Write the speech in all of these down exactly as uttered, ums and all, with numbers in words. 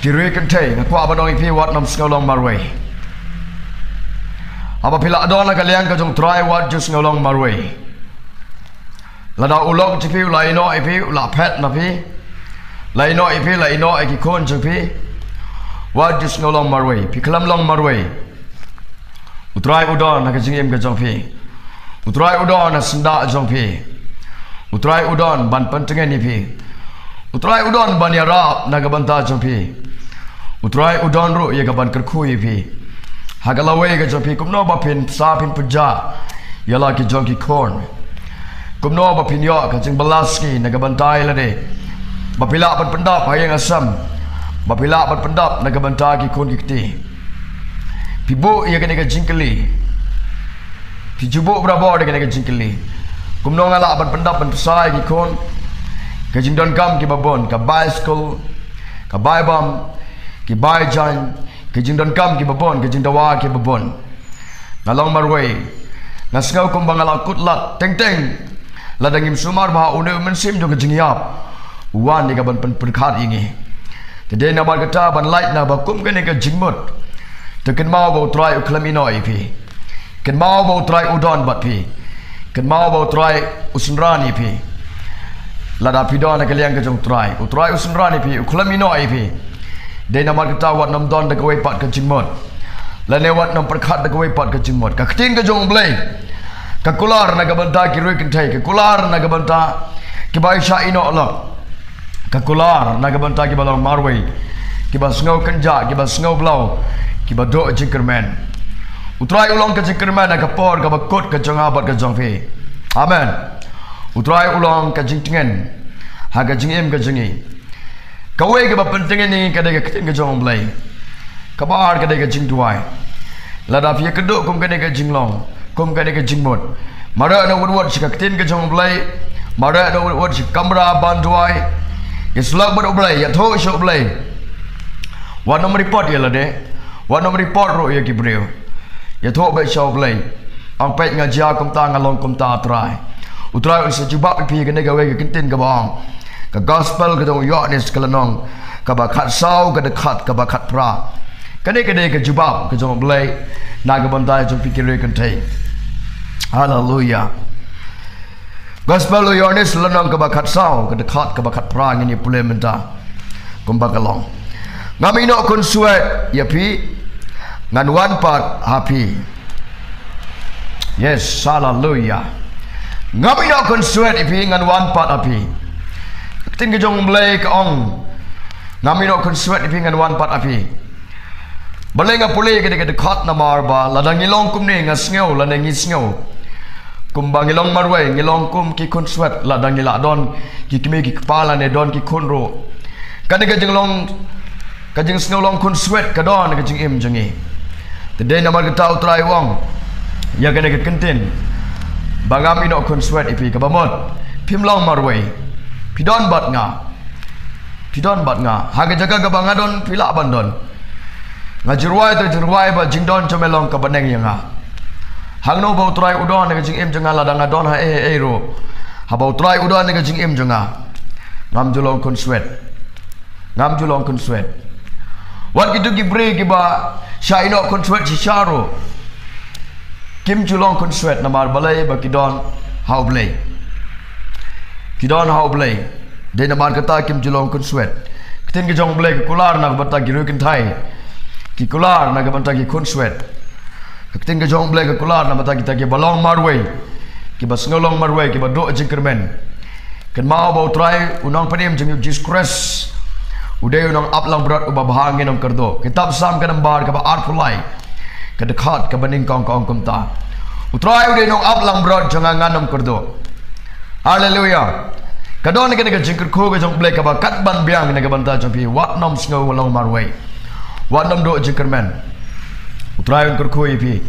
Ki riew kynthei, nga kwah ban ong ïa phi, wat nym sngew long marwei. Haba phi la don ha ka liang ka jong U Trai, wat ju sngew long marwei. Lada u lok jong phi u la ïehnoh ïa phi, u la phet na phi, la ïehnoh ïa phi, la ïehnoh ïa ki khun jong phi, wat ju sngew long marwei. Phi khlem long marwei. U Trai u don ha ka jingim ka jong phi. U Trai u don ha syndah jong phi. U Trai u don ban pyntngen ïa phi. U Trai u don ban ïarap na ka bynta jong phi. U Trai u don ruh ïa ka ban kyrkhu ïa phi ha ka lawei ka jong phi, kumno ba phin sa phin pynjah ïa la ki jong ki khun. Kumno ba phin ïoh ka jingbylla sngi na ka bynta ïa lade, ba phi lah ban pyndap ha ïing ha sem, ba phi lah ban pyndap na ka bynta ki khun ki kti. Phi buh ïa kane ka jingkylli. Phi ju buh barabor ïa kane ka jingkylli. Kumno nga lah ban pyndap ban pynsah ïa ki khun? Ka jingdonkam kiba bun, ka bai skul, ka bai bam, ki bai jaiñ, ka jingdonkam kiba bun, ka jingdawa kiba bun. Nga long marwei. Nga sngew kumba nga la kut lad teng teng. Lada ngim sumar ba ha une u mynsiem jong ka jingïap u wan ïa ka ban pyn-, pyrkhat ïa ngi. Te dei namar kata ban lait na ba kum kane ka jingmut. Te kynmaw ba U Trai u khlem ïehnoh ïa phi. Kynmaw ba U Trai u don bad phi. Kynmaw ba U Trai u synran ïa phi. Lada phi don ha ka liang ka jong U Trai, U Trai u synran ïa phi, u khlem ïehnoh ïa phi. Dei namar kata wat nym don da kawei pat ka jingmut, lane wat nym pyrkhat da kawei pat ka jingmut. Ka ktien ka jong U Blei ka kular na ka bynta ki riew kynthei, ka kular na ka bynta kiba shah ïehnoh lok, ka kular na ka bynta kiba long marwei, kiba sngew kynjah, kiba sngew blew, kiba duh jingkyrmen. U Trai u long ka jingkyrmen ha ka por kaba kut ka jong nga bad ka jong phi. Amen. U Trai u long ka jingtngen ha ka jingim ka jong ngi. Kawei kaba pyntngen ïa ngi ka dei ka ktien ka jong U Blei. Kaba ar ka dei ka jingduwai. Lada phi ïakynduh kum kane ka jinglong, kum kane ka jingmut, mareh noh wut wut sha ka ktien ka jong U Blei. Mareh noh wut wut sha ka kamra ban duwai. Ïasyllok bad U Blei, ïathuh sha U Blei. Wat nym report ïa lade. Wat nym report ruh ïa ki briew. Ïathuh beit sha U Blei. Ong peit nga jia kumta, nga long kumta, Trai. U Trai un sa jubab ïa phi. Kane kawei ka ktien kaba ong, ka gospel ka jong u Ïoannis ka lynnong kaba khatsaw, ka dkhot kaba khatphra. Kane ka dei ka jubab ka jong U Blei na ka bynta jong phi ki riew kynthei. Haleluya. Gospel u Ïoannis lynnong kaba khatsaw, ka dkhot kaba khatphra, ngin ïa pule mynta. Kumba ka long: Ngam ïehnoh khunswet ïa phi, ngan wan pat ha phi. Yes, haleluya. Ngam ïehnoh khunswet ïa phi, ngan wan pat ha phi. Ka ktien ka jong U Blei ka ong, ngam ïehnoh khunswet ïa phi, ngan wan pat ha phi. Balei nga pule ïa kane ka dkhot? Namar ba lada ngi long kumne, nga sngew lane ngi sngew kumba ngi long marwei, ngi long kum ki khunswet lada ngi la don ki kmie ki kpa lane don ki khun ruh. Kane ka jinglong, ka jingsngew long khunswet ka don ha ka jingim jong ngi. Te dei namar kata U Trai u ong ïa kane ka ktien ba ngam ïehnoh khunswet ïa phi, kaba mut phim long marwei. Phi don bad nga. Phi don bad nga. Ha ka jaka kaba nga don, phi lah ban don. Nga jingrwai te jingrwai ba jingdon jong me long ka bneng ïa nga. Hangno ba U Trai u don ha ka jingim jong nga, lada nga don ha ei ei ruh, haba U Trai u don ha ka jingim jong nga, ngam ju long khunswet. Ngam ju long khunswet. Wat kito ki briew kiba shah ïehnoh khunswet shisha ruh, kim ju long khunswet. Namar balei? Ba ki don ha U Blei. Ki don ha U Blei. Dei namar kata kim ju long khunswet. Ka ktien ka jong U Blei ka kular na ka bynta ki riew kynthei, ka kular na ka bynta ki khunswet. Ka ktien ka jong U Blei ka kular na ka bynta kita kiba long marwei, kiba sngew long marwei, kiba duh jingkyrmen. Kynmaw ba U Trai, u Nongpynim jong ngi U Jisu Khrist, u dei u nongap langbrot uba bha, ngin ym kyrduh. Kitab Salm ka number kaba arphew lai, ka dkhot kaba nyngkong ka ong kumta: U Trai u dei u nongap langbrot jong nga, ngan ym kyrduh. Haleluya. Ka don kane ka jingkyrkhu ka jong U Blei kaba kat ban biang na ka bynta jong phi. Wat nym sngew long marwei. Wat nym duh jingkyrmen. U Trai un kyrkhu ïa phi.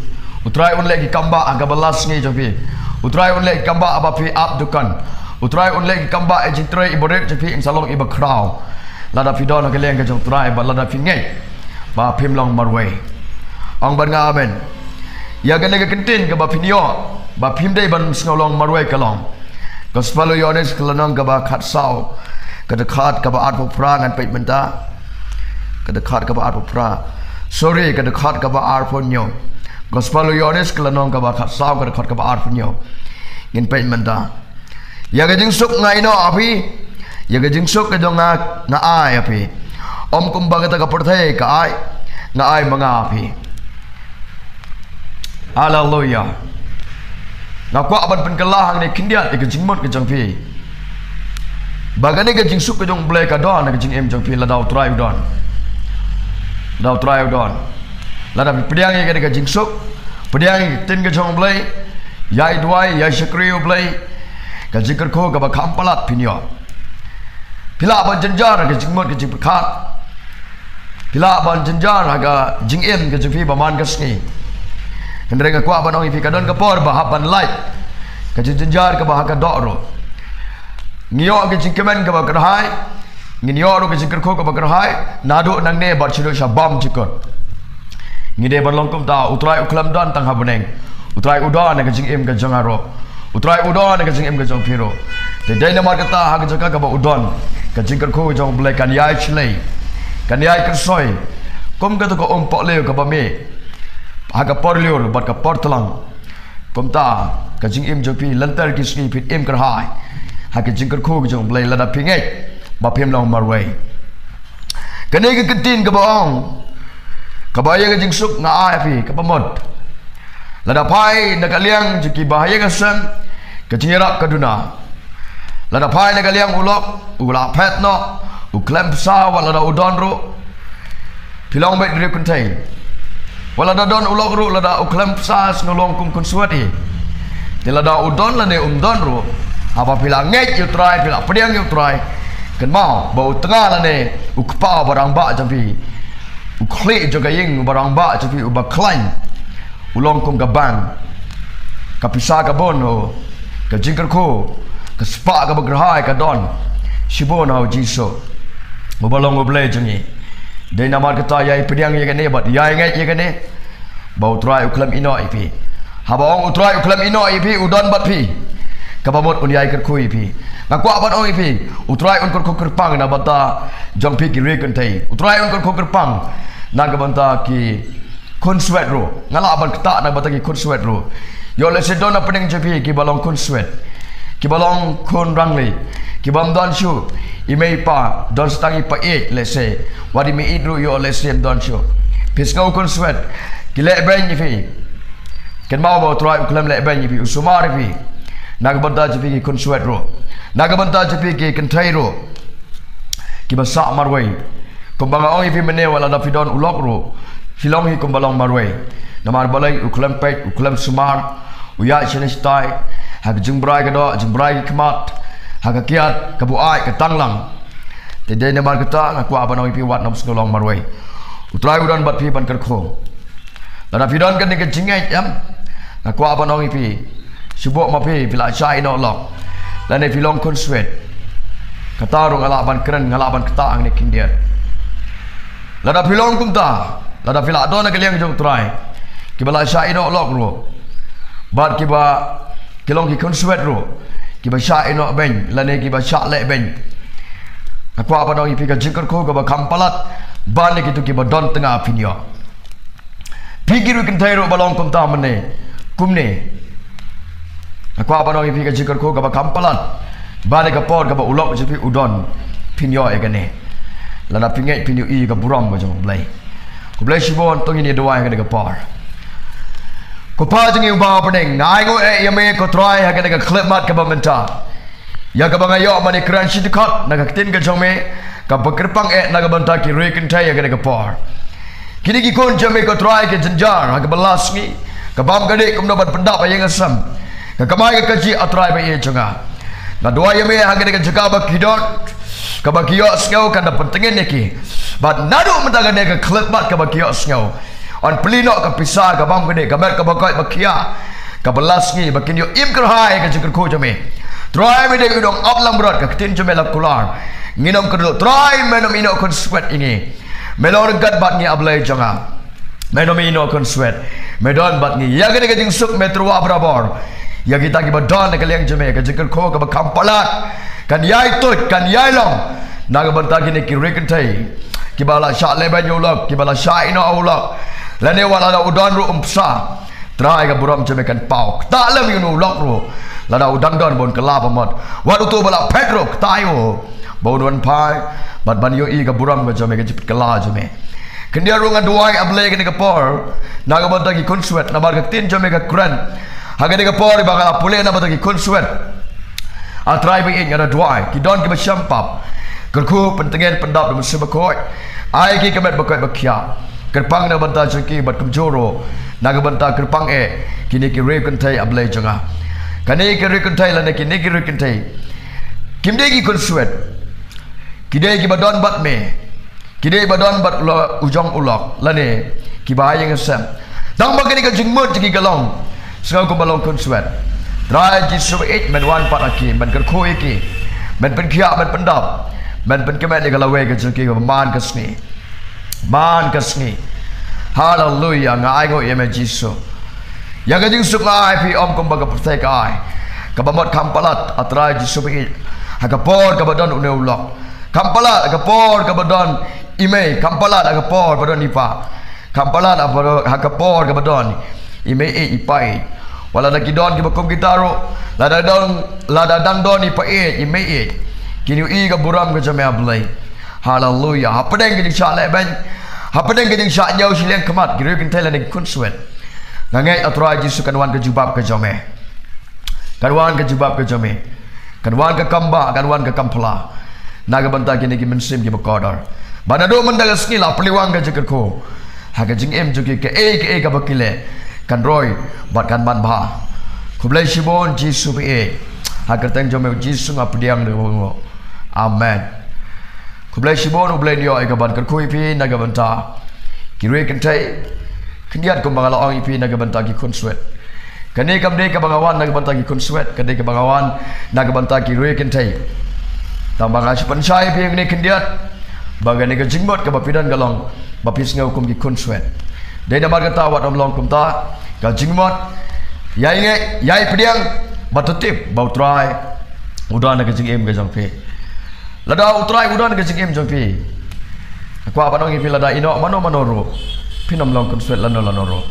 U Trai un leh ki kambah ha kaba la sngi jong phi. U Trai un leh ki kambah haba phi ap dukan. U Trai un leh ki kambah, ïa jingtrei iba rit jong phi in sa long iba khraw, lada phi don ha ka liang ka jong U Trai, bad lada phi ngeit ba phim long marwei. Ong bad nga amen. Ïa kane ka ktien kaba phin ïoh ba phim dei ban sngew long marwei ka long Gospel u Ïoannis ka lynnong kaba khatsaw, ka dkhot kaba arphew phra, ngan peit mynta. Ka dkhot kaba arphew phra. Sorry, ka dkhot kaba arphew hynñiew. Gospel u Ïoannis ka lynnong kaba khatsaw, ka dkhot kaba arphew hynñiew. Ngin peit mynta. Ïa ka jingsuk nga ïehnoh ha phi. Ïa ka jingsuk ka jong nga nga ai ha phi. Ym kumba kata ka pyrthei ka ai, nga ai ma nga ha phi. Haleluya. Nga kwah ban pynkylla hangne khyndiat ïa ka jingmut ka jong phi. Ba kane ka jingsuk ka jong U Blei ka don ha ka jingim jong phi lada U Trai u don. Lada U Trai u don. Lada phi pdiang ïa kane ka jingsuk, pdiang ïa ka ktien ka jong U Blei, ïai duwai, ïai shakri U Blei, ka jingkyrkhu kaba kham palat phin ïoh. Phi lah ban jynjar ha ka jingmut ka jingpyrkhat. Phi lah ban jynjar ha ka jingim ka jong phi ba man ka sngi. Hynrei nga kwah ban ong ïa phi ka don ka por ba hap ban lait ka jingjynjar kaba ha ka doh ruh. Ngi ïoh ka jingkmen kaba kyrhai, ngin ïoh ruh ka jingkyrkhu kaba kyrhai naduh nangne bad shu duh sha bymjukut. Ngi dei ban long kumta, U Trai u khlem don tang ha bneng. U Trai u don ha ka jingim ka jong nga ruh. U Trai u don ha ka jingim ka jong phi ruh. Te dei namar kata ha ka jaka kaba u don, ka jingkyrkhu ka jong U Blei kan ïai shlei, kan ïai kyrsoi. Kum kata ka umpohliew kaba mih ha ka por lyiur bad ka por tlang. Kumta ka jingim jong phi lynter ki sngi phin im kyrhai ha ka jingkyrkhu ka jong U Blei lada phi ngeit ba phim long marwei. Kane ka ktien kaba ong, kaba ïa ka jingsuk nga ai ha phi, kaba mut. Lada phai na ka liang jong kiba ha ïing ha sem, ka jingïarap ka duna. Lada phai na ka liang u lok, u la phet noh, u khlem pisa, wat lada u don ruh, phi long beit riew kynthei. Wat lada don u lok ruh, lada u khlem pisa, sngewlong kum khunswet hi. Te lada u don lane um don ruh, haba phi la ngeit ïa U Trai, phi la pdiang ïa U Trai, kynmaw ba u tnga lane u kpa uba rangbah jong phi, u khlieh jong ka ïing uba rangbah jong phi, uba khlaiñ, u long kum ka bank. Ka pisa ka bun, oh, ka jingkyrkhu, ka spah kaba kyrhai ka don shibun ha U Jisu, uba long U Blei jong ngi. Dei namar kata ïai pdiang ïa kane bad ïai ngeit ïa kane, ba U Trai u khlem ïehnoh ïa phi. Haba ong U Trai u khlem ïehnoh ïa phi, u don bad phi, kaba mut un ïai kyrkhu ïa phi. Nga kwah ban ong ïa phi, U Trai un kyrkhu kyrpang na ka bynta jong phi ki riew kynthei. U Trai un kyrkhu kyrpang na ka bynta ki khunswet ruh. Nga lah ban ktah na ka bynta ki khunswet ruh. Ïoh lehse don na pdeng jong phi kiba long khunswet, kiba long khun rangli, kibym don shuh i mei i pa, don sa tang i pa ïeit lehse, wat i mei ïeit ruh ïoh lehse ym don shuh. Phi sngew khunswet, ki lehbeiñ ïa phi. Kynmaw ba U Trai u khlem lehbeiñ ïa phi, u sumar ïa phi. Na ka bynta jong phi ki khunswet ruh, na ka bynta jong phi ki kynthei ruh, kiba sah marwei. Kumba nga ong ïa phi mynne, wat lada phi don u lok ruh, phi long hi kumba long marwei. Namar balei? U khlem peit, u khlem sumar, u ïaid shane shatai, ha ka jingbrai ka doh, jingbrai ki khmat, ha ka kiad ka buaid, ka tanglang. Te dei namar kata nga kwah ban ong ïa phi, wat nym sngewlong marwei. U Trai u don bad phi ban kyrkhu. Lada phi don kane ka jingngeit, em, nga kwah ban ong ïa phi, shu buh ma phi, phi la shah ïehnoh lok, lane phi long khunswet, kata ruh nga lah ban kren, nga lah ban ktah hangne khyndiat. Lada phi long kumta, lada phi la don ha ka liang jong U Trai, kiba la shah ïehnoh lok ruh, bad kiba ki long ki khunswet ruh, kiba shah ïehnoh beiñ lane kiba shah lehbeiñ, nga kwah ban ong ïa phi, ka jingkyrkhu kaba kham palat ban ïa kito kiba don tnga phin ïoh. Phi ki riew kynthei ruh ba long kumta mynne, kumne, nga kwah ban ong ïa phi, ka jingkyrkhu kaba kham palat ban ïa ka por kaba u lok jong phi u don, phin ïoh ïa kane. Lada phi ngeit phin ïohi ïa ka burom ka jong U Blei. Khublei shibun, to ngin ïa duwai ha kane ka por. Ko Pa jong ngi uba ha bneng, nga ainguh eh ïa me ko Trai ha kane ka khyllipmat kaba mynta, ïa kaba nga ïoh ban ïakren shi dkhot na ka ktien ka jong me, kaba kyrpang eh na ka bynta ki riew kynthei ha kane ka por. Kine ki khun jong me ko Trai ki jynjar ha kaba la sngi, ka bam ka dih kumno ban pyndap ha ïing ha sem, ka kamai ka kajih, ah Trai ba ïeit jong nga. Nga duwai ïa me ha kane ka jaka ba ki don, kaba ki ïohsngew kan da pyntngen ïa ki. Bad naduh mynta kane ka khyllipmat kaba ki ïohsngew, yn plie noh ka pisa, ka bam ka dih, ka met kaba koit ba khiah, kaba la sngi, ba kin ïoh im kyrhai ïa ka jingkyrkhu jong me. Trai me dei u nongap langbrot, ka ktien jong me la kular. Ngin ym kyrduh, Trai me nym ïehnoh khunswet ïa ngi. Me long ryngkat bad ngi, ah Blei jong nga. Me nym ïehnoh khunswet. Me don bad ngi. Ïa kane ka jingsuk me tyrwa barabor ïa kita kiba don ha ka liang jong me, ka jingkyrkhu kaba kham palat kan ïai tuid, kan ïai long na ka bynta kine ki riew kynthei. Kiba la shah lehbeiñ ïa u lok, kiba la shah ïehnoh ïa u lok. Lane wat lada u don ruh um pisa. Trai, ka burom jong me kan paw. Ktah lem ïa une u lok ruh. Lada u dang don, ba un kylla ba mut. Wat uto uba la phet ruh, ktah ïa u. Ba un wan phai bad ban ïohi ka burom ka jong me, ka jingpynkhlaiñ jong me. Khyndiat ruh nga duwai, A Blei, ha kane ka por, na ka bynta ki khunswet, namar ka ktien jong me ka kren ha kane ka por ba nga la pule na ka bynta ki khunswet. A Trai ba ïeit, nga da duwai, ki don kiba shem pap. Kyrkhu, pyntngen, pyndap da u Mynsiem Bakhuid. Ai ki ka met ba koit ba khiah. Kyrpang na ka bynta jong ki bad kumjuh ruh na ka bynta, kyrpang eh, kine ki riewkynthei, A Blei jong nga. Kane ka riewkynthei lane kine ki riewkynthei kim dei ki khunswet. Ki dei kiba don bad me. Ki dei ba don bad u jong u lok lane kiba ïeng ïaseng. Tang ba kane ka jingmut jong ki ka long sngewbha kumba long khunswet. Trai Jisu ba ïeit, men wan pat ha ki, men kyrkhu ïa ki, men pynkhiah, men pyndap, men pynkmen ïa ka lawei ka jong ki man ka sngi, man ka sngi. Haleluia, nga ainguh ïa me Jisu. Ïa ka jingsuk nga ai phi, ym kumba ka pyrthei ka ai. Kaba mut kham palat, A Trai Jisu ba ïeit, ha ka por kaba don une u lok. Kham palat ha ka por kaba don i mei, kham palat ha ka por ba don i pa. Kham palat ha ka por kaba don i mei ïeit, i pa ïeit. Wat lada ki don kiba kum kita ruh, lada don, lada dang don i pa ïeit, i mei ïeit, kin ïohi ka burom ka jong me, A Blei. Haleluia. Hapdeng ka jingshah lehbeiñ, hapdeng ka jingshah ñiew shiliang khmat, ki riewkynthei lane ki khunswet, nga ngeit, A Trai Jisu, kan wan ka jubab ka jong me. Kan wan ka jubab ka jong me. Kan wan ka kam bah, kan wan ka kam phylla na ka bynta kine ki mynsiem kiba kordor. Ba naduh mynta ka sngi la pynlong ka jingkyrkhu ha ka jingim jong ki, kaei kaei kaba ki leh kan roi bad kan manbha. Khublei shibun Jisu ba ïeit. Ha ka kyrteng jong me Jisu nga pdiang da kaba nguh. Amen. Khublei shibun, U Blei un ïoh ïa kaban kyrkhu ïa phi na ka bynta ki riewkynthei. Khyndiat kumba nga la ong ïa phi na ka bynta ki khunswet. Kane kam dei kaba nga wan na ka bynta ki khunswet, ka dei kaba nga wan na ka bynta ki riewkynthei. Tang ba nga shu pynshai ïa phi hangne khyndiat ba kane ka jingmut kaba phi don ka long ba phi sngew kum ki khunswet. Dei namar kata wat ym long kumta ka jingmut. Ïai ngeit, ïai pdiang bad to tip ba U Trai u don ha ka jingim ka jong phi. Lada U Trai u don ha ka jingim jong phi, nga kwah ban ong ïa phi, lada ïehnoh mano mano ruh, phin ym long khunswet lano lano ruh.